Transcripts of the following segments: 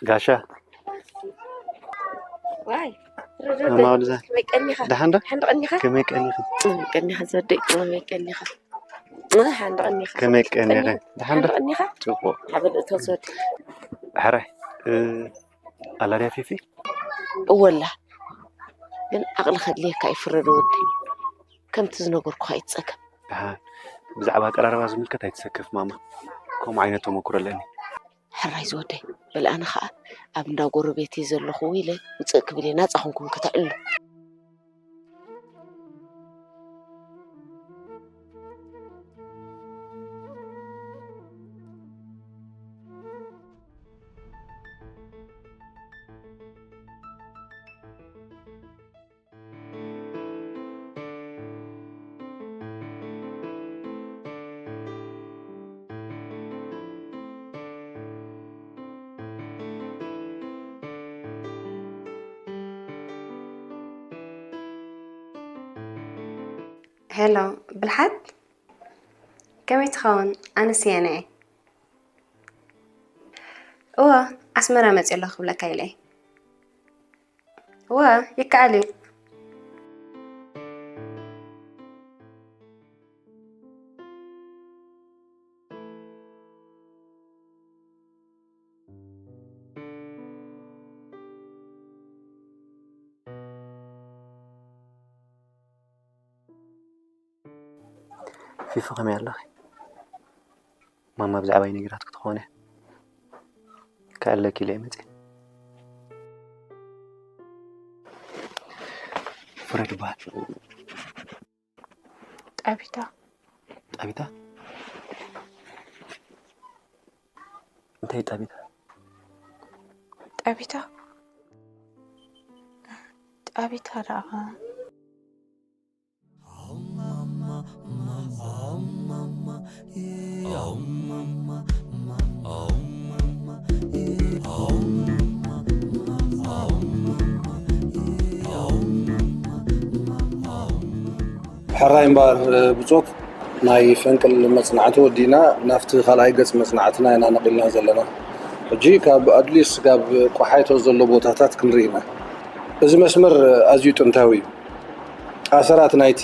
ጋሻ ዋይ ማማ ወልዛ ከመይ ቀኒኻ? ደሓን ዶ? ሓንድ ቀኒኻ? ከመይ ቀኒኺ? ከመይ ቀኒኻ ዘወደይ? ከመይ ቀኒኻ? ሓንድ ቀኒኻ? ከመይ ቀኒኺ? ደሓን ዶ? ሓንድ ቀኒኻ? ጽቡቕ። ሓበል እቶ ዘወደይ። ሕራይ ኣላድያ ፊፊ እወላ ግን ዓቕሊ ከድልየካ ይፍረድ ወዲ። ከምቲ ዝነገርኩኻ ይትጸገም። ደሓን ብዛዕባ ኣቀራርባ ዝምልከት ኣይትሰከፍ ማማ። ከምኡ ዓይነት ተመክሮ ኣለኒ። ሕራይ ዝወደይ በል ኣነ ኸዓ ኣብ እንዳ ጎረቤተይ ዘለኹ ኢለ ውፅእ ክብል እየ ናፃ ኮንኩም ከተዕሉ። ሄሎ ብልሓት፣ ከመይ ትኸውን? ኣነ ስየነ እየ። እወ፣ ኣስመራ መፅእ ኣለኹ ክብለካ ኢለ እየ። እወ፣ ይከኣል እዩ። ፊፉ ከመይ ኣለኺ? ማማ ብዛዕባይ ነጊራትኪ ተኾነ ከዕልለኪ ኢለ እየ መፅየ። ፍረድ ይበሃል። ጣቢታ ጣቢታ? እንታይ እዩ ጣቢታ? ጣቢታ ጣቢታ ደኣ ሕራይ እምበኣር ብጾት ናይ ፈንቅል መጽናዕቲ ወዲእና ናብቲ ካልኣይ ገጽ መጽናዕትና ኢና ነቒልና ዘለና። ሕጂ ካብ ኣድሊስ ጋብ ቆሓይቶ ዘሎ ቦታታት ክንርኢ ኢና። እዚ መስመር ኣዝዩ ጥንታዊ እዩ። ኣሰራት ናይቲ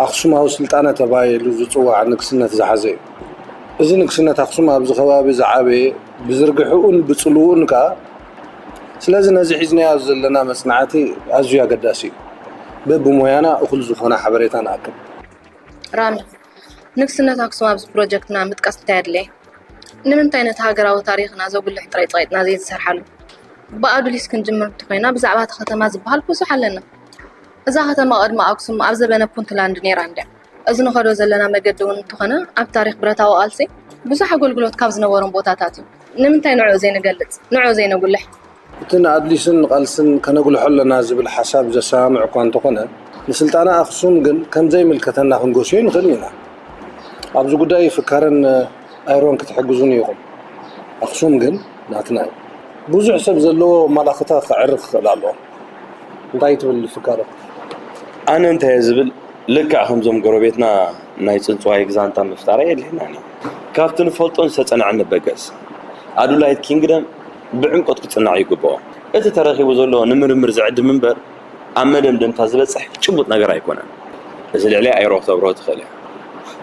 ኣኽሱማዊ ስልጣነ ተባሂሉ ዝጽዋዕ ንግስነት ዝሓዘ እዩ። እዚ ንግስነት ኣኽሱም ኣብዚ ከባቢ ዝዓበየ ብዝርግሕኡን ብጽልውኡን ከኣ ስለዚ ነዚ ሒዝናዮ ዘለና መጽናዕቲ ኣዝዩ ኣገዳሲ እዩ። በብሞያና እኹል ዝኾነ ሓበሬታ ንኣክብ። ራሚ፣ ንግስነት ኣክሱም ኣብዚ ፕሮጀክትና ምጥቃስ እንታይ ኣድለየ? ንምንታይ ነቲ ሃገራዊ ታሪኽና ዘጉልሕ ጥራይ ጸቒጥና ዘይንሰርሓሉ? ብኣዱሊስ ክንጅምር እንተኾይና ብዛዕባ እታ ከተማ ዝበሃል ብዙሕ ኣለና። እዛ ከተማ ቅድሚ ኣክሱም ኣብ ዘበነ ፑንትላንድ ነይራ እንድያ። እዚ ንኸዶ ዘለና መገዲ እውን እንተኾነ ኣብ ታሪኽ ብረታዊ ቃልሲ ብዙሕ ኣገልግሎት ካብ ዝነበሮም ቦታታት እዩ። ንምንታይ ንዕኡ ዘይንገልጽ? ንዕኡ ዘይነጉልሕ? እቲ ንኣድሊስን ንቓልስን ከነጉልሖ ኣለና ዝብል ሓሳብ ዘሰማምዕ እኳ እንተኾነ፣ ንስልጣነ ኣኽሱም ግን ከም ዘይምልከተና ክንጎስዮ ኣይንኽእልን ኢና። ኣብዚ ጉዳይ ፍካረን ኣይሮን ክትሕግዙኒ ኢኹም። ኣኽሱም ግን ናትና እዩ። ብዙሕ ሰብ ዘለዎ ኣማላኽታ ከዕርፍ ክኽእል ኣለዎ። እንታይ ትብል ፍካረ? ኣነ እንታይ እየ ዝብል፣ ልክዕ ከምዞም ጎረቤትና ናይ ጽንጽዋይ ግዛንታ ምፍጣር ኣየድልየናን እዩ። ካብቲ ንፈልጦን ዝተጸንዐን ንበገስ። ኣዱላይት ኪንግደም ብዕምቆት ክጽናዕ ይግብኦ። እቲ ተረኺቡ ዘሎ ንምርምር ዝዕድም እምበር ኣብ መደምደምታ ዝበጽሕ ጭቡጥ ነገር ኣይኮነን። እዚ ልዕሊ ኣይሮ ክተብርሆ ትኽእል እያ።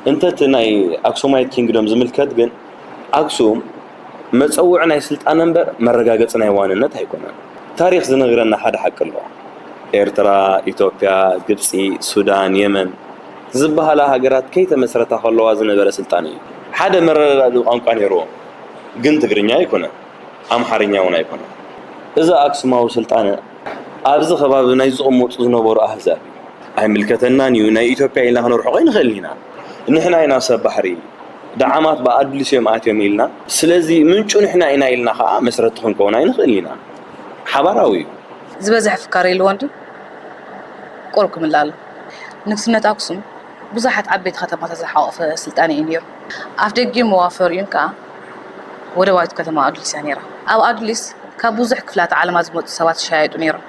እንተ እቲ ናይ ኣክሱማይት ኪንግደም ዝምልከት ግን ኣክሱም መጸውዒ ናይ ስልጣነ እምበር መረጋገጺ ናይ ዋንነት ኣይኮነን። ታሪኽ ዝነግረና ሓደ ሓቂ ኣሎ። ኤርትራ፣ ኢትዮጵያ፣ ግብጺ፣ ሱዳን፣ የመን ዝበሃላ ሃገራት ከይተመስረታ ከለዋ ዝነበረ ስልጣነ እዩ። ሓደ መረዳድኢ ቋንቋ ነይርዎም፣ ግን ትግርኛ ኣይኮነን፣ ኣምሓርኛ እውን ኣይኮነን። እዚ ኣክሱማዊ ስልጣነ ኣብዚ ከባቢ ናይ ዝቕመጡ ዝነበሩ ኣህዛብ እዩ። ኣይምልከተናን እዩ፣ ናይ ኢትዮጵያ ኢልና ክነርሕቖ ኣይንኽእልን ኢና። ንሕና ኢና ሰብ ባሕሪ፣ ደዓማት ብኣዱሊስ እዮም ኣትዮም ኢልና፣ ስለዚ ምንጩ ንሕና ኢና ኢልና ከዓ መስረቲ ክንከውን ኣይንኽእልን ኢና። ሓባራዊ እዩ። ዝበዝሐ ፍካረ ኢልዎ እንድዩ ቁሩብ ክምልእ ኣሎ። ንግስነት ኣክሱም ብዙሓት ዓበይቲ ከተማታት ዝሓቖፈ ስልጣነ እዩ ነይሩ። ኣፍደጊኡን መዋፈሪኡን ከኣ ወደባዊት ከተማ ኣዱሊስ እያ ነይራ። ኣብ ኣዱሊስ ካብ ብዙሕ ክፍላተ ዓለማት ዝመጹ ሰባት ይሸያየጡ ነይሮም፣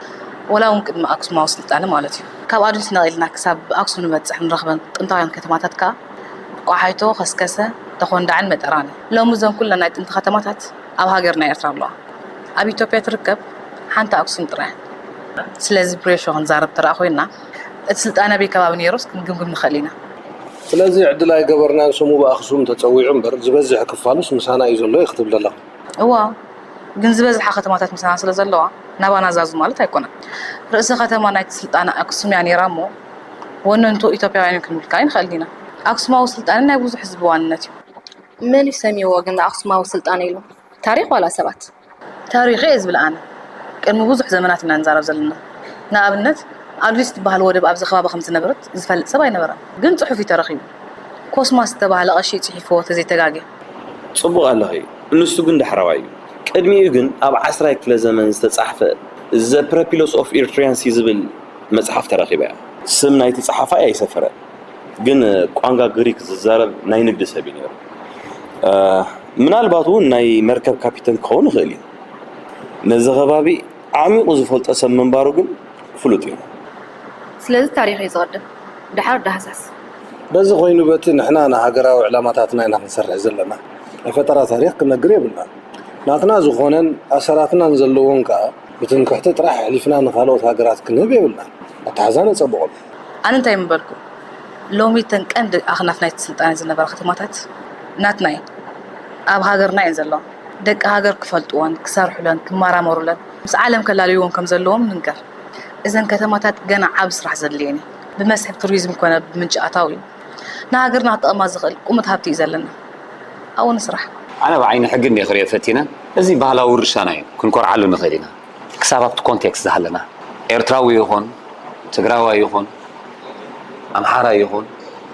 ወላ እውን ቅድሚ ኣክሱማዊ ስልጣነ ማለት እዩ። ካብ ኣዱሊስ ነቒልና ክሳብ ኣክሱም ንበጽሕ ንረኽበን ጥንታውያን ከተማታት ከኣ ቆሓይቶ፣ ከስከሰ፣ ተኾንዳዕን መጠራን እዩ። ሎሚ እዘን ኩለን ናይ ጥንቲ ከተማታት ኣብ ሃገርና ኤርትራ ኣለዋ። ኣብ ኢትዮጵያ ትርከብ ሓንቲ ኣክሱም ጥራይ። ስለዚ ብሬሾ ክንዛረብ ተረኣ ኮይና፣ እቲ ስልጣነ ኣበይ ከባቢ ነይሩስ ክንግምግም ንኽእል ኢና። ስለዚ ዕድል ኣይገበርናን፣ ስሙ ብኣኽሱም ተጸዊዑ እምበር ዝበዝሕ ክፋሉስ ምሳና እዩ ዘሎ እዩ ክትብል ዘለኻ። እዋ፣ ግን ዝበዝሓ ከተማታት ምሳና ስለ ዘለዋ ናባና ዛዙ ማለት ኣይኮነን። ርእሰ ከተማ ናይቲ ስልጣነ ኣክሱም እያ ነይራ እሞ፣ ወነንቱ ኢትዮጵያውያን እዮም ክንብል ከኣ ንኽእል ኢና። ኣክሱማዊ ስልጣነ ናይ ብዙሕ ህዝቢ ዋንነት እዩ። መን እዩ ሰሚዎ ግን ኣክሱማዊ ስልጣነ ኢሉ? ታሪኽ ዋላ ሰባት? ታሪኽ እየ ዝብል ኣነ። ቅድሚ ብዙሕ ዘመናት ኢና ንዛረብ ዘለና። ንኣብነት፣ ኣዱሊስ ትበሃል ወደብ ኣብዚ ከባቢ ከም ዝነበረት ዝፈልጥ ሰብ ኣይነበረን። ግን ጽሑፍ እዩ ተረኺቡ። ኮስማስ ዝተባህለ ቀሺ ጽሒፍዎ ተዘይተጋግየ። ጽቡቕ ኣለኺ። ንሱ ግን ዳሕረዋይ እዩ። ቅድሚኡ ግን ኣብ ዓስራይ ክፍለ ዘመን ዝተጻሕፈ The Prepulos of Erythraeans ዝብል መጽሓፍ ተረኺባ እያ። ስም ናይቲ ጸሓፋይ ኣይሰፈረን። ግን ቋንቋ ግሪክ ዝዛረብ ናይ ንግዲ ሰብ እዩ ነይሩ። እ፣ ምናልባት እውን ናይ መርከብ ካፒተን ክኸውን ይኽእል እዩ። ነዚ ከባቢ ዓሚቑ ዝፈልጦ ሰብ ምንባሩ ግን ፍሉጥ እዩ። ስለዚ ታሪኽ እዩ ዝቐድም፣ ደሓር ዳህሳስ። በዚ ኮይኑ በቲ ንሕና ንሃገራዊ ዕላማታትና ኢና ክንሰርሕ ዘለና። ናይ ፈጠራ ታሪኽ ክነግር የብልናን። ናትና ዝኾነን ኣሰራትናን ዘለዎን ከኣ ብትምክሕቲ ጥራሕ ኣሕሊፍና ንኻልኦት ሃገራት ክንህብ የብልናን። ኣተሓዛ ነጸብቐሉ። ኣነ እንታይ ምበልኩ? ሎሚ እተን ቀንዲ ኣኽናፍ ናይቲ ስልጣነ ዝነበራ ከተማታት ናትና እየን። ኣብ ሃገርና እየን ዘለዋ። ደቂ ሃገር ክፈልጥወን፣ ክሰርሑለን፣ ክመራመሩለን፣ ምስ ዓለም ከላልይወን ከም ዘለዎም ንንገር። እዘን ከተማታት ገና ዓቢ ስራሕ ዘድልየን እዩ። ብመስሕብ ቱሪዝም ኮነ ብምንጪ ኣታዊ እዩ። ንሃገርና ክጠቕማ ዝኽእል ቁሙት ሃብቲ እዩ ዘለና። ኣብኡ ንስራሕ። ኣነ ብዓይኒ ሕጊ እንድየ ክሪኦ ፈቲነ። እዚ ባህላዊ ውርሻና እዩ፣ ክንኮርዓሉ ንኽእል ኢና። ክሳብ ኣብቲ ኮንቴክስት ዝሃለና፣ ኤርትራዊ ይኹን፣ ትግራዋይ ይኹን፣ ኣምሓራይ ይኹን፣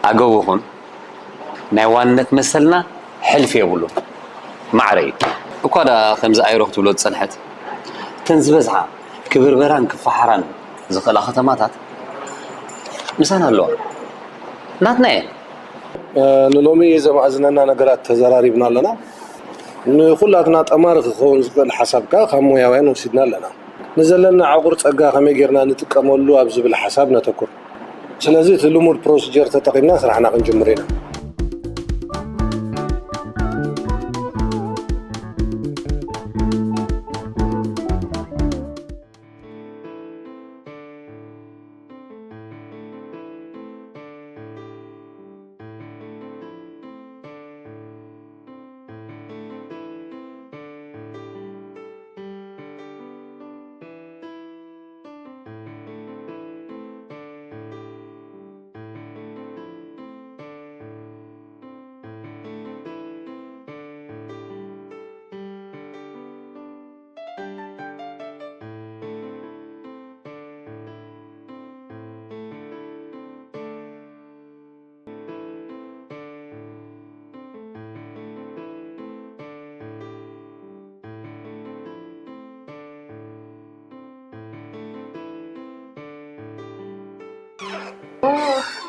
ኣገው ይኹን፣ ናይ ዋንነት መሰልና ሕልፊ የብሉን። ማዕረ እዩ። እኳ ደኣ ከምዚ ኣይሮ ክትብሎ ዝጸንሐት፣ እተን ዝበዝሓ ክብርበራን ክፈሓራን ዝኽእላ ከተማታት ምሳና ኣለዋ። ናትና እየን። እ፣ ንሎሚ ዘማእዝነና ነገራት ተዘራሪብና ኣለና። ንኹላትና ጠማሪ ክኸውን ዝኽእል ሓሳብ ከኣ ካብ ሞያውያን ወሲድና ኣለና። ንዘለና ዕቑር ጸጋ ከመይ ጌርና ንጥቀመሉ ኣብ ዝብል ሓሳብ ነተኩር። ስለዚ እቲ ልሙድ ፕሮሲጀር ተጠቒምና ስራሕና ክንጅምር ኢና።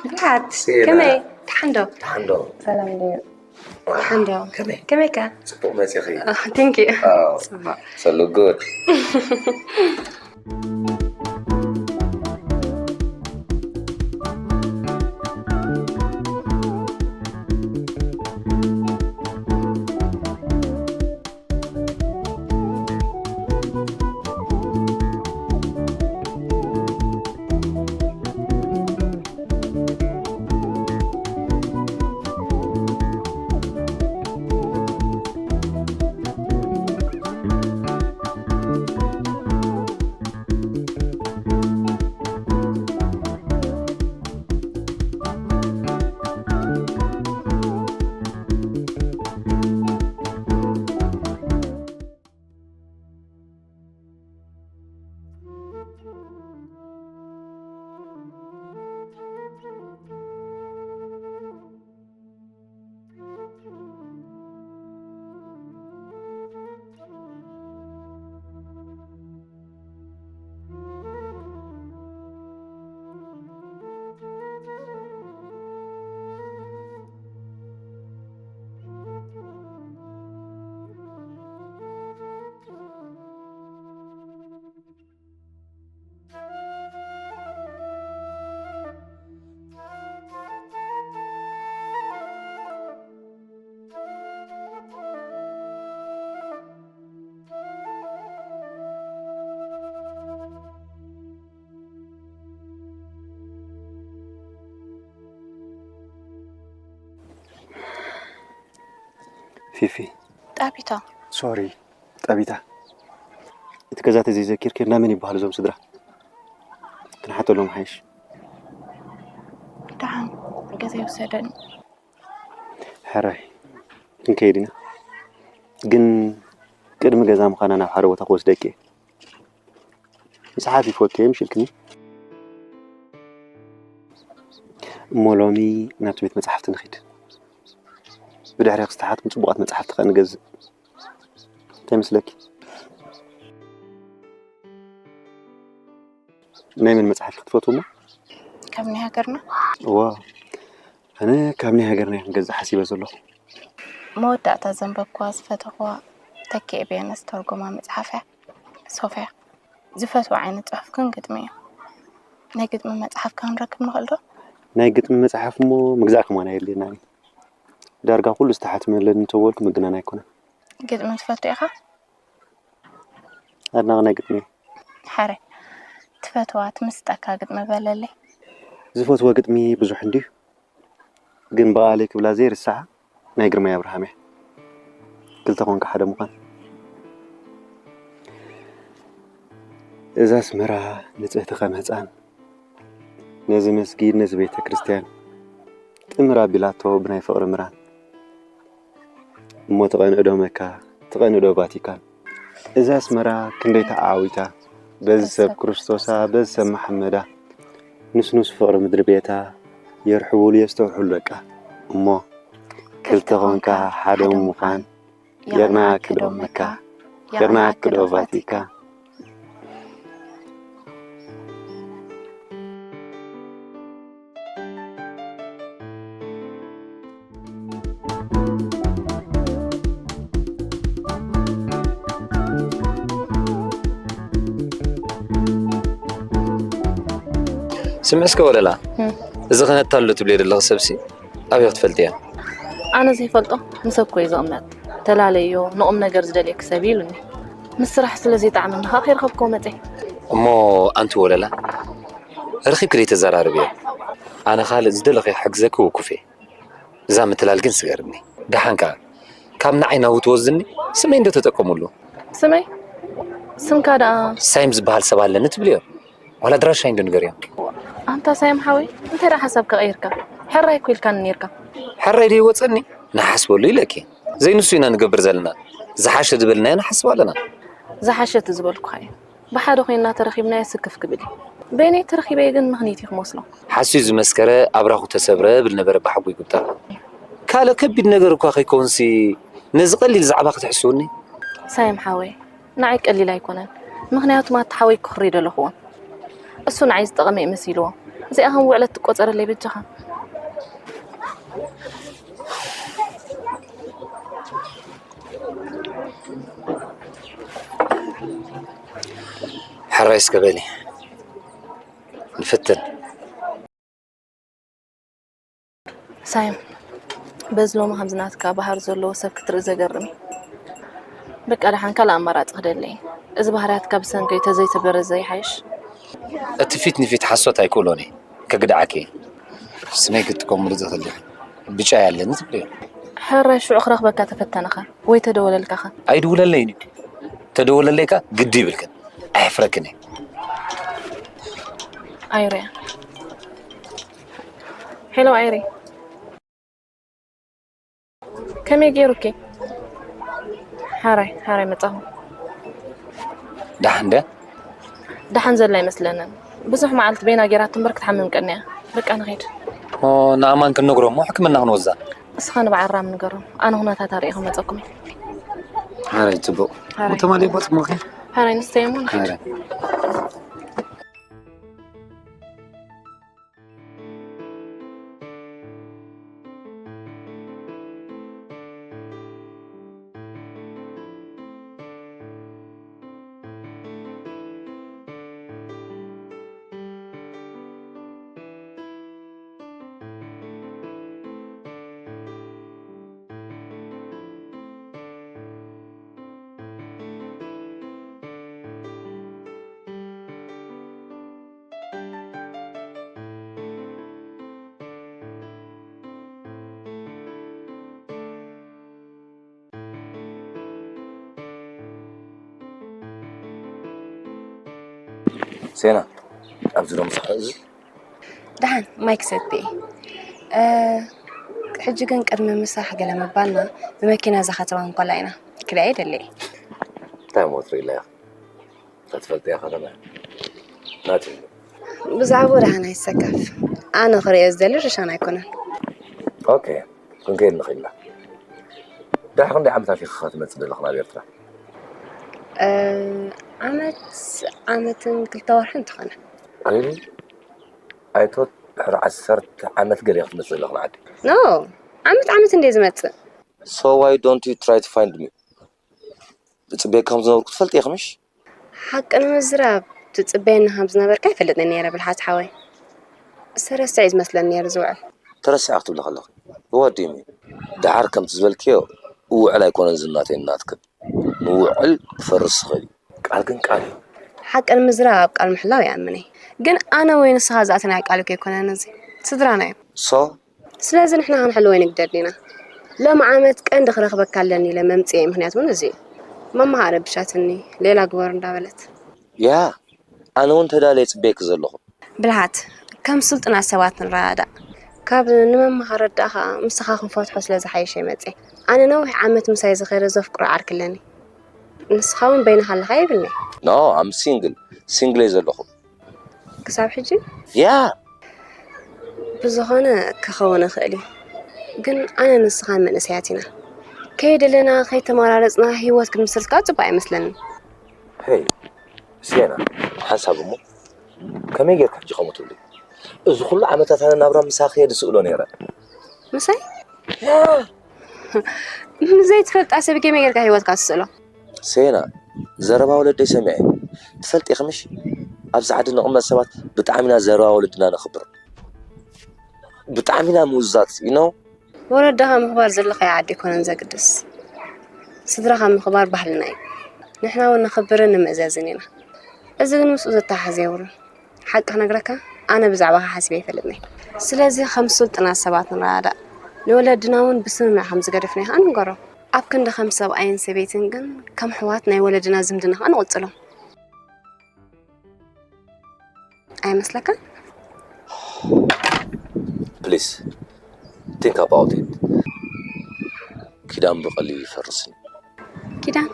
ብሓት ሴና። ከመይ? ተሓንዶ? ተሓንዶ። ሰላም ድዩ? ዋው፣ ተሓንዶ። ከመይ? ከመይካ? ጽቡቕ መጺኺ። ቴንክ ዩ። ኣዎ። ጽቡቕ። So look good። ፊፊ። ጣቢታ። ሶሪ፣ ጣቢታ። እቲ ገዛ ተዘይዘኪርኪ እንዳ መን ይበሃሉ እዞም ስድራ? ክንሓተሎም ሓይሽ። ደሓን፣ ገዛ ይውሰደኒ። ሕራይ፣ ክንከይድ ኢና። ግን ቅድሚ ገዛ ምዃና ናብ ሓደ ቦታ ክወስደኪ እየ። ምጽሓፍ ይፈቱ እየ፣ ምሽ ኢልክኒ። እሞ ሎሚ ናብቲ ቤት መጻሕፍቲ ንኺድ። ብድሕሪ ክስተሓት ጽቡቓት መጻሕፍቲ ከኣ ንገዝእ። እንታይ ይመስለኪ? ናይ መን መጽሓፍ ክትፈትዉ እሞ? ካብ ናይ ሃገርና። እዋ፣ ኣነ ካብ ናይ ሃገርና እየ ክንገዝእ ሓሲበ ዘለኹ። መወዳእታ ዘንበብኩዋ ዝፈተኹዋ ተኪኤ በየነ ዝተርጎማ መጽሓፍ እያ። ሶፍያ፣ ዝፈትዎ ዓይነት ጽሑፍ ግን ግጥሚ እዩ። ናይ ግጥሚ መጽሓፍ ክንረክብ ንኽእል ዶ? ናይ ግጥሚ መጽሓፍ እሞ ምግዛእ ከማን ኣየድልየናን እዩ። ዳርጋ ኩሉ ዝተሓትመለኒ እንተበልኩ ምግናን ኣይኮነን። ግጥሚ ትፈቱ ኢኻ? ኣድናቒ ናይ ግጥሚ እየ። ሕራይ፣ ትፈትዋ ትምስጠካ ግጥሚ በለለይ። ዝፈትዎ ግጥሚ ብዙሕ እንድዩ፣ ግን ብቓለይ ክብላ ዘይርስዓ ናይ ግርማይ ኣብርሃም እያ። ክልተ ኮንካ ሓደ ምዃን። እዛ ኣስመራ ንጽህቲ ከም ህጻን፣ ነዚ መስጊድ፣ ነዚ ቤተ ክርስቲያን ጥምር ኣቢላቶ ብናይ ፍቕሪ ምራን። እሞ ትቐንእ ዶ መካ፣ ትቐንእ ዶ ቫቲካን? እዛ ኣስመራ ክንደይ ተዓዊታ፣ በዚ ሰብ ክርስቶሳ፣ በዚ ሰብ መሓመዳ። ንስኑስ ፍቕሪ ምድሪ ቤታ፣ የርሕቡሉ የስተውሕሉ ደቃ። እሞ ክልተ ኾንካ ሓደ ምዃን፣ የቕናኣኪ ዶ መካ፣ የቕናኣኪ ዶ ቫቲካ? ስምዒ እስከ ወለላ፣ እም። እዚ ከነታልሎ ትብልዮ ዘለኺ ሰብሲ ኣበይ ክትፈልጥያ? ኣነ ዘይፈልጦ ምስ ሰብ እኮ እዩ ዝቕመጥ። ተላለዮ፣ ንቑም ነገር ዝደልየኪ ሰብ እዩ ኢሉኒ። ምስ ስራሕ ስለ ዘይጣዕመኒ ከዓ ከይረኸብክዎ መፅየ። እሞ ኣንቲ ወለላ፣ ረኺብኪ ደይተዘራርብዮ? ኣነ ካልእ ዝደለኽዮ ክሕግዘኪ ውኩፍ እየ። እዛ ምትላል ግን ስገርኒ። ደሓን ከኣ፣ ካብ ንዓይ ናብኡ ትወስድኒ፣ ስመይ እንዶ ተጠቀምሉ። ስመይ? ስምካ ደኣ? ሳይም ዝበሃል ሰብ ኣለኒ ትብልዮ? ዋላ ኣድራሻይ እንዶ ንገርዮ። ኣንታ ሳይም ሓወይ፣ እንታይ ደኣ ሓሳብካ ቀይርካ? ሕራይ እኮ ኢልካኒ ኔርካ። ሕራይ ድዩ ይወጸኒ? ንሓስበሉ ኢለኪ። ዘይንሱ ኢና ንገብር ዘለና። ዝሓሸ ዝበልናዮ ንሓስብ ኣለና። ዝሓሸ እቲ ዝበልኩኻ እዩ። ብሓደ ኮይንና ተረኺብናዮ ስክፍ ክብል እዩ። በይነይ ተረኺበዮ ግን ምኽኒት እዩ ክመስሎ። ሓስዩ ዝመስከረ ኣብራኹ ተሰብረ ብል ነበረ ኣባ ሓጎይ ጉብጣ። ካልእ ከቢድ ነገር እኳ ከይከውንሲ ነዚ ቀሊል ዛዕባ ክትሕስውኒ? ሳይም ሓወይ፣ ንዓይ ቀሊል ኣይኮነን። ምኽንያቱ ማታ ሓወይ ክኽሪ ደለኹዎን። እሱ ንዓይ ዝጠቐመ እዩ መሲልዎ። እዚኣ ከም ውዕለት ትቆጸረለይ በጃኻ። ሕራይ እስከ በሊ። ንፍትን። ሳይም፣ በዚ ሎሚ ከምዚ ናትካ ባህሪ ዘለዎ ሰብ ክትርኢ ዘገርም እዩ። በቃ ደሓን ካልእ ኣማራጺ ክደሊ እየ። እዚ ባህርያትካ ብሰንከይ ተዘይተበረዘ ይሓይሽ። እቲ ፊት ንፊት ሓሶት ኣይክእሎን እየ። ከግድዓኪ እየ። ስመይ ክትጥቀምሉ ትኽእሊ ኢኺ። ብጫ ያለኒ ትብልዮ። ሕራይ ሽዑ ክረኽበካ ተፈተነኻ ወይ ተደወለልካኻ? ኣይድውለለይን እዩ። ተደወለለይካ ግዲ ይብልክን። ኣየሕፍረክን እየ። ኣይረ። ሄሎ ኣይረ። ከመይ ገይሩኪ? ሓራይ፣ ሓራይ መጻኹ። ደሓን ደ? ደሓን ዘላ ኣይመስለንን። ብዙሕ መዓልቲ በይና ገይራቶ እምበር ክትሓምም ቀንያ። በቃ ንኸይድ። ኦ፣ ንኣማን ክንነግሮ እሞ ሕክምና ክንወዛ። እስኻ ንበዓል ራም ንገሮም። ኣነ ኩነታታ ርእየ ክመጸኩም እየ። ሓራይ ጽቡቕ። ሓራይ። እሞ ተማሊ እሞ ጽቡቕ። ሓራይ ንስተይ እሞ ንኸይድ። ሓራይ። ሴና፣ ኣብዚ ዶ ምሳሕ እዚ? ደሓን ማይ ክሰቲ እየ። እ፣ ሕጂ ግን ቅድሚ ምሳሕ ገለ ምባልና ብመኪና እዛ ከተማ እንኮላ ኢና ክሪኣ ይደሊ እየ። እንታይ ሞት ሪኢላ እያ? እታ ትፈልጥያ ከተማ እያ። ናቲ ብዛዕባኡ ደሓን ኣይሰከፍ። ኣነ ክሪኦ ዝደሊ ርሻን ኣይኮነን። ኦኬ፣ ክንከይድ ንኽእል ኢና። ድሕሪ ክንደይ ዓመታት ኢኻ ክትመጽእ ዘለኻ ናብ ኤርትራ? እ፣ ዓመት ዓመትን ክልተ ወርሕን ትኾነ። ሪሊ? ኣይቶት ድሕሪ ዓሰርተ ዓመት ገለ ኢኻ ክትመጽእ ዘለኻ ንዓዲ። ኖ፣ ዓመት ዓመት እንደ ዝመጽእ። So why don't you try to find me? እጽበየካ ከም ዝነበርኩ ትፈልጥ ኢኺ ምሽ? ሓቂ ንምዝራብ ትጽበየኒ ከም ዝነበርካ ኣይፈልጥን ነይረ ብልሓት ሓወይ። ዝተረስዐ እዩ ዝመስለኒ ነይሩ ዝውዕል። ተረሲዐ ክትብሊ ከለኺ what do you mean? ደሓር ከምቲ ዝበልክዮ እውዕል ኣይኮነን ዝናተይ እናትክን ምውዕል ክፈርስ ዝኽእል እዩ። ቃል ግን ቃል እዩ። ሓቂ ንምዝራብ ኣብ ቃል ምሕላው ይኣምን እየ። ግን ኣነ ወይ ንስኻ ዝኣተናዮ ቃል እኮ ኣይኮነን እዚ። ስድራና እዮም። So ስለዚ ንሕና ክንሕልዎ ንግደድ ኢና። ሎም ዓመት ቀንዲ ክረኽበካ ኣለኒ ኢለ መምጽኤ ምኽንያት እውን እዚ እዩ። መማሃ ረብሻትኒ ሌላ ግበሩ እንዳበለት። ያ ኣነ እውን ተዳልየ ጽበየኪ ዘለኹ። ብልሓት ከም ስልጡናት ሰባት ንረዳዳእ። ካብ ንመማሃ ረዳእኻ ምሳኻ ክንፈትሖ ስለ ዝሓይሸ መጽኤ። ኣነ ነዊሕ ዓመት ምሳይ ዝኸደ ዘፍቅሮ ዓርኪ ኣለኒ። ንስኻ እውን በይንኻ ኣለኻ ይብልኒ። No, I'm single. ሲንግል እየ ዘለኹ። ክሳብ ሕጂ ያ ብዝኾነ ክኸውን ይኽእል እዩ። ግን ኣነ ንስኻን መንእሰያት ኢና። ከይደለና ከይተመራረጽና ህይወት ክንምስርት ከዓ ጽቡቅ ኣይመስለንን። ሄይ ሴና፣ ሓንሳብ እሞ ከመይ ጌርካ ሕጂ ከምኡ ትብሊ? እዚ ኩሉ ዓመታት ኣነ ናብራ ምሳኺ እየ ዝስእሎ ነይረ። ምሳይ ንዘይትፈልጣ ሰብ ከመይ ጌርካ ህይወትካ ትስእሎ? ሴና፣ ዘረባ ወለደይ ሰሚዐ። ትፈልጢ ኢኺ ምሽ? ኣብዚ ዓዲ ንቕመጥ ሰባት ብጣዕሚ ኢና ዘረባ ወለድና ነኽብር። ብጣዕሚ ኢና ምውዛት you know። ወለድኻ ምኽባር ዘለኻዮ ዓዲ ኣይኮነን ዘግድስ። ስድራኻ ምኽባር ባህልና እዩ። ንሕና እውን ነኽብርን ንምእዘዝን ኢና። እዚ ግን ምስኡ ዘተሓሕዝ የብሉን። ሓቂ ክነግረካ ኣነ ብዛዕባኻ ሓሲበ ኣይፈልጥን እየ። ስለዚ ከም ስልጡናት ሰባት ንረዳዳእ። ንወለድና እውን ብስምምዕ ከም ዝገደፍናዮ ከዓ ንንገሮም። ኣብ ክንዲ ከም ሰብኣይን ሰበይትን ግን ከም ኣሕዋት ናይ ወለድና ዝምድና ከዓ ንቕጽሎ። ኣይመስለካን? Please think about it። ኪዳን ብቐሊሉ ይፈርስን። ኪዳን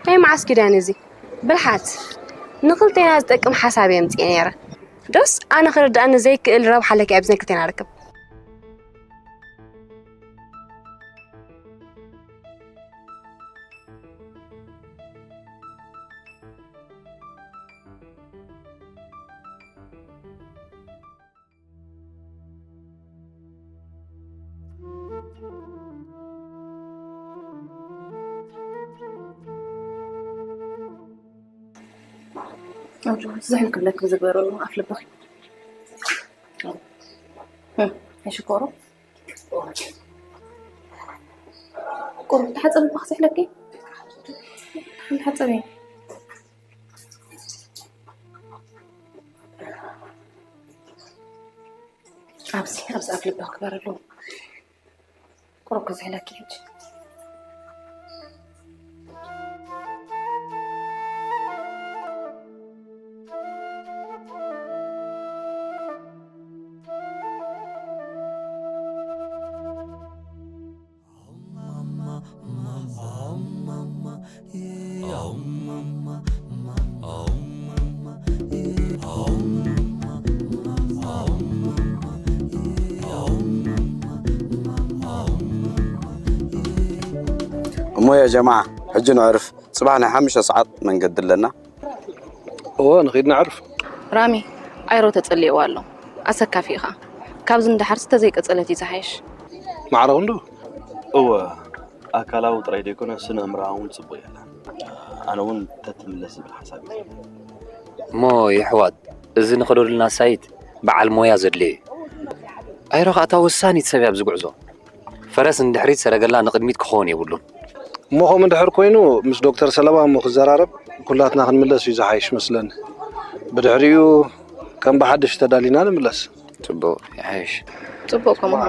ናይ መዓስ ኪዳን እዚ? ብልሓት ንኽልቴና ዝጠቅም ሓሳብ እየ ኣምፅኤ ነይረ። ዶስ ኣነ ክርድኣኒ ዘይክእል ረብሓ ኣለኪ ኣብዚ ናይ ክልቴና ርክብ? ዝሕል ክብለክ ብዝግበረሉ ኣፍ ልብኺ ኣይሽኮሮ ቁሩብ ተሓፀቢ ባኽ ዝሕለኪ ሓንሓፀቢ ኣብዚ ኣብዚ ኣፍ ልብኺ ክበረሉ ቁሩብ ክዝሕለኪ ሕጂ እሞ ያ ጀማዓ ሕጂ ነዕርፍ፣ ጽባሕ ናይ ሓሙሽተ ሰዓት መንገዲ ኣለና። እወ ንኺድ ነዕርፍ። ራሚ፣ ኣይሮ ተጸሊእዋ ኣሎ። ኣሰካፊ ኢኻ። ካብዚ ንደሓርሲ ተዘይቀጸለት እዩ ዝሓይሽ። ማዕረ ክንዱ? እወ ኣካላዊ ጥራይ ዘይኮነ ስነ ኣእምሮኣዊ እውን ጽቡቕ የለን። ኣነ እውን ተትምለስ ዝብል ሓሳብ እዩ። እሞ የሕዋት እዚ ንኸደሉና ሳይት በዓል ሞያ ዘድልዮ እዩ። ኣይሮ ከኣ እታ ወሳኒት ሰብ እያ ኣብዚ ጉዕዞ። ፈረስ ንድሕሪት ሰረገላ ንቕድሚት ክኸውን የብሉን። እሞ ከምኡ እንድሕር ኮይኑ ምስ ዶክተር ሰለማ እሞ ክዘራረብ ኩላትና ክንምለስ እዩ ዝሓይሽ መስለኒ። ብድሕሪኡ ከም ብሓድሽ ተዳሊና ንምለስ። ጽቡቕ ይሓይሽ። ጽቡቕ ከምኡ።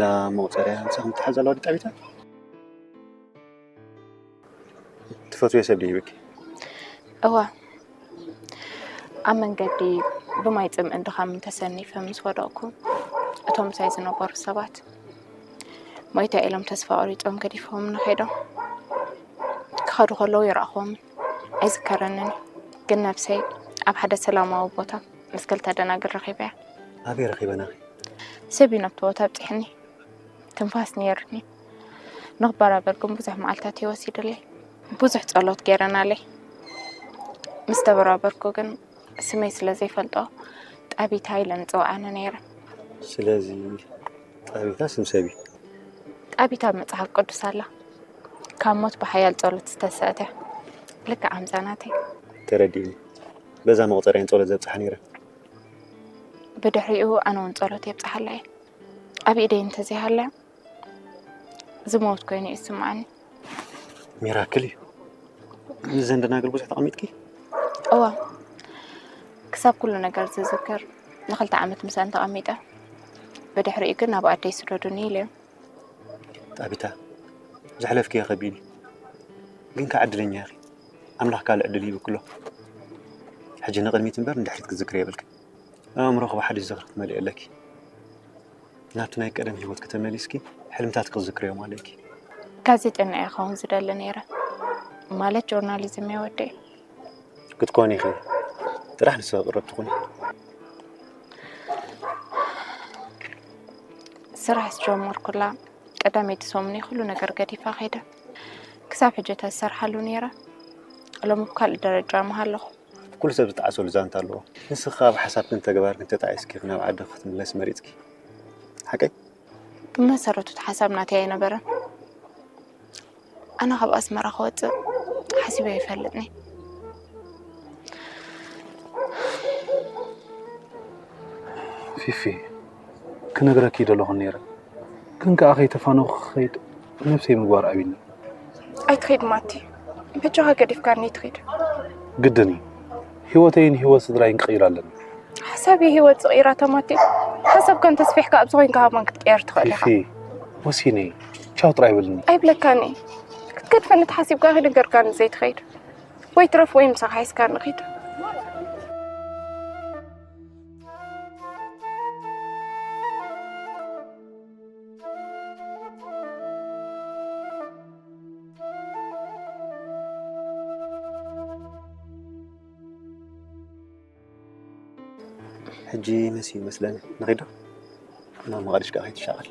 እዛ መቑጸርያ ንስኺ ትሓዛ ኣለዋ ጣቢታ? ትፈትውዮ ሰብ ድዩ ሂብኪ? እዋ፣ ኣብ መንገዲ ብማይ ጽምእን ድኻምን ተሰኒፈ ምስ ወደቕኩ፣ እቶም ምሳይ ዝነበሩ ሰባት ሞይተ ኢሎም ተስፋ ቆሪጾም ገዲፎምኒ ከይዶም። ክኸዱ ከለዉ ይረኣኹዎም ኣይዝከረንን እዩ። ግን ነብሰይ ኣብ ሓደ ሰላማዊ ቦታ ምስ ክልተ ደናግል ረኺበያ። ኣበይ ረኺበናኺ? ሰብዩ ናብቲ ቦታ ኣብጺሕኒ። ትንፋስ ነይርኒ። ንኽበራበር ግን ብዙሕ መዓልታት እዩ ወሲዱለይ። ብዙሕ ጸሎት ገይረናለይ። ምስ ተበራበርኩ ግን ስመይ ስለ ዘይፈልጦ ጣቢታ ኢለን ዝጽውዓኒ ነይረን። ስለዚ ጣቢታ ስም ሰብ እዩ? ጣቢታ ኣብ መጽሓፍ ቅዱስ ኣላ። ካብ ሞት ብሓያል ጸሎት ዝተሰእተ። ልክዕ ኣምጻናተይ። ተረዲእኒ። በዛ መቑጸርየን ጸሎት ዘብጽሓ ነይረን። ብድሕሪኡ ኣነ እውን ጸሎት የብጽሓላ እየ። ኣብ ኢደይ እንተዘይሃልያ ዝሞት ኮይኑ እዩ ዝስምዓኒ። ሚራክል እዩ። እዘን ደናግል ብዙሕ ተቐሚጥኪ? እዋ፣ ክሳብ ኩሉ ነገር ዝዝክር ንኽልተ ዓመት ምስኣን ተቐሚጠ። ብድሕሪኡ ግን ናብ ኣደይ ስደዱኒ ኢለዮም። ጣቢታ፣ ዘሕለፍክዮ ከቢድ እዩ። ግን ከኣ ዕድለኛ ኢኺ። ኣምላኽ ካልእ ዕድል ይህብክሎ። ሕጂ ንቕድሚት እምበር ንድሕሪት ክትዝክሪ የብልክን። ኣእምሮኺ ብሓድሽ ዝኽሪ ክትመልኢ ኣለኪ። ናብቲ ናይ ቀደም ህይወትኪ ተመሊስኪ፣ ሕልምታትኪ ክትዝክርዮም ኣለኪ። ጋዜጠኛ እየ ክኸውን ዝደሊ ነይረ። ማለት ጆርናሊዝም እየ ወዲኤ። ክትኮኒ ኢኺ። ጥራሕ ንስኺ ቅርብቲ ኩኒ። ስራሕ ዝጀመርኩላ ቀዳመይቲ ሰሙን እየ ኩሉ ነገር ገዲፋ ከይደ። ክሳብ ሕጂ ተዝሰርሓሉ ነይረ። ሎሚ ብካልእ ደረጃ ምሃለኹ። ኩሉ ሰብ ዝጠዓሰሉ ዛንታ ኣለዎ። ንስኺ ኣብ ሓሳብክን ተግባርክን ተጣዒስኪ ኢኺ ናብ ዓድኺ ክትምለሲ መሪጽኪ። ሓቀይ? ብመሰረቱ እቲ ሓሳብ ናተይ ኣይነበረን። ኣነ ካብ ኣስመራ ክወጽእ ሓሲበ ኣይፈልጥን። ፊፊ፣ ክነግረኪ ደለኹ ነይረ፣ ግን ከኣ ከይተፋነኹ ክኸይድ ነብሰይ ምግባር ኣቢኒ። ኣይትኸይድ ማቲ፣ በጃኻ ገዲፍካኒ ኣይትኸይድ። ግድን እዩ፣ ህይወተይን ህይወት ስድራይን ክቕይር ኣለኒ። ሓሳብ ህይወት ዝቕይራ ተማቲ፣ ሓሳብካ እንተስፊሕካ ኣብዚ ኮይንካ ሃባን ክትቀየር ትኽእል ኢኻ። ፊፊ፣ ወሲነ፣ ቻው ጥራይ በልኒ። ኣይብለካን እየ። ክትገድፈኒ ተሓሲብካ ከይነገርካኒ ዘይትኸይድ። ወይ ትረፍ ወይ ምሳኻ ሒዝካኒ ኺድ። ሕጂ መሲዩ መስለኒ። ንኺዶ? ማማ ቐዲሽ ከኣ ከይትሻቐል።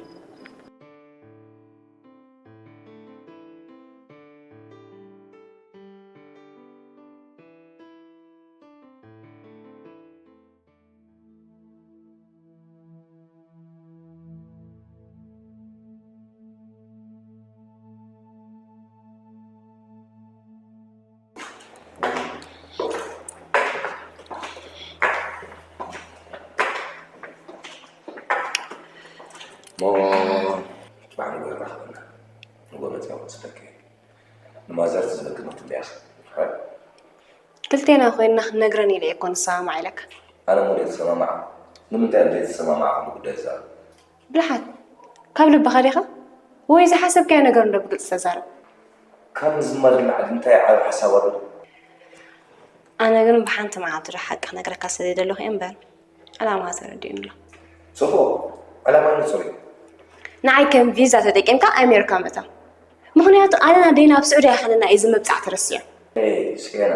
ሞ ጽባሕ ንግሆ ይራኸበና። ንግሆ መጺኣ ክወስደኪ። ንማዘር ትዝለኪ ክትብልያ። ክልቴና ኮይንና ክንነግረን ኢለ እኮ ንሰማማዕ ኢለካ። ኣነ እሞ ዘይተሰማማዕ? ንምንታይ እየ ዘይተሰማማዕ ኩሉ ጉዳይ ዝዛረብ? ብልሓት፣ ካብ ልብኻ ዲኻ? ወይ ዝሓሰብካዮ ነገር እንዶ ብግልጺ ተዛረብ። ካብ ምዝማድ ንላዕሊ እንታይ ዓቢ ሓሳብ ኣሎ? ኣነ ግን ብሓንቲ መዓልቲ ዶ ሓቂ ክነግረካ ስለ ዘይደለኹ እየ እምበር፣ ዕላማ ተረዲኡኒ ኣሎ። ጽቡቕ፣ ዕላማ ንጹር እዩ። ንዓይ ከም ቪዛ ተጠቂምካ ኣሜሪካ ምእታው። ምኽንያቱ ኣነን ኣደይን ኣብ ስዑዲ ኣይኮነና እዩ እዚ ምብጻሕ ተረሲዑ። ኤይ፣ ሴና፣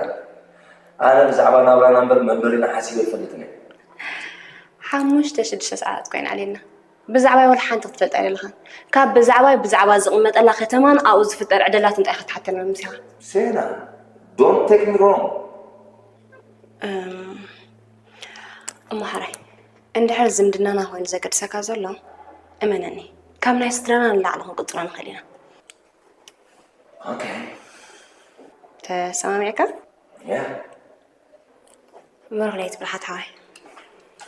ኣነ ብዛዕባ ናብራና እምበር መንበሪና ሓሲበ ኣይፈልጥን እየ። ሓሙሽተ ሽዱሽተ ሰዓታት ኮይና ኣልየና። ብዛዕባይ ወላ ሓንቲ ክትፈልጥ ኣይደለኻን። ካብ ብዛዕባይ ብዛዕባ ዝቕመጠላ ከተማን ኣብኡ ዝፍጠር ዕድላት እንታይ ኢኻ ትሓተና መሲኻ? ሴና፣ don't take me wrong። እም፣ እሞ ሓራይ፣ እንድሕር ዝምድናና ኮይኑ ዘገድሰካ ዘሎ፣ እመነኒ፣ ካብ ናይ ስድራና ንላዕሊ ክንቅጽሎ ንኽእል ኢና። ኦኬ። ተሰማሚዕካ? ያ። ብሩኽ ለይቲ ብርሃት ሓወይ።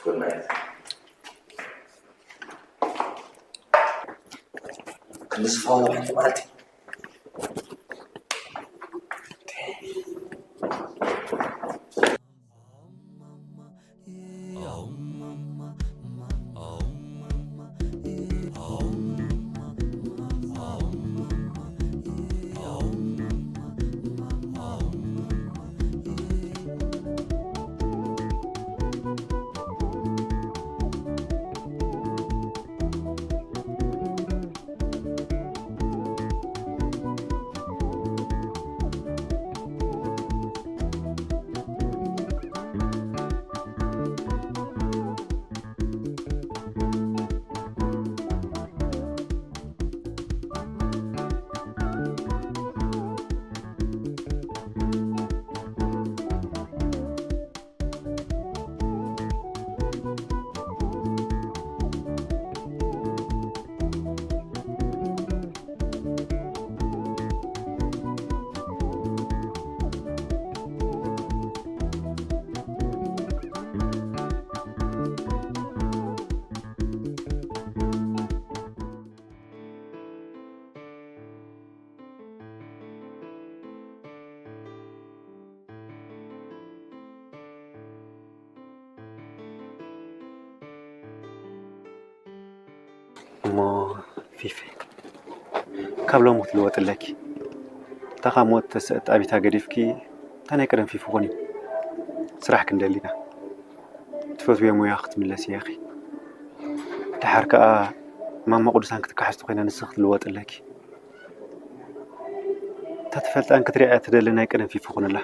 ጉድ ናይት። ክንዲ ዝፋወ ሓንቲ መዓልቲ። እሞ ፊፊ፣ ካብ ሎሚ ክትልወጥለኪ። እታ ካብ ሞት ተሰእጣቢታ ገዲፍኪ፣ እታ ናይ ቀደም ፊፊ ኩኒ። ስራሕ ክንደሊና። ትፈትውዮ ሞያ ክትምለሲ ኢኺ። ደሓር ከኣ ማማ ቅዱሳን ክትከሓስቲ ኮይና ንስኺ ክትልወጥለኪ። እታ ትፈልጣን ክትሪኣ ትደሊ ናይ ቀደም ፊፊ ኩንላ።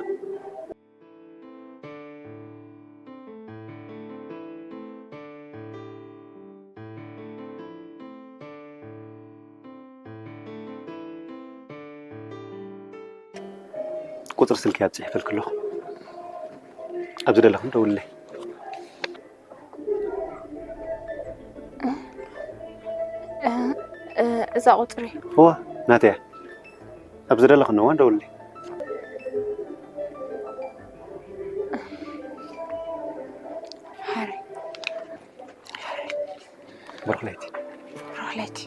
ቁጽሪ ስልኪ እያ ጽሒፈልኪ ኣለኹ። ኣብ ዝደለኹም ደውልለይ። እዛ ቁፅሪ እዋ ናተያ። ኣብ ዝደለኹ እዋን ደውልለይ። ሓረይ ብሩኽ ለይቲ። ሮለቲ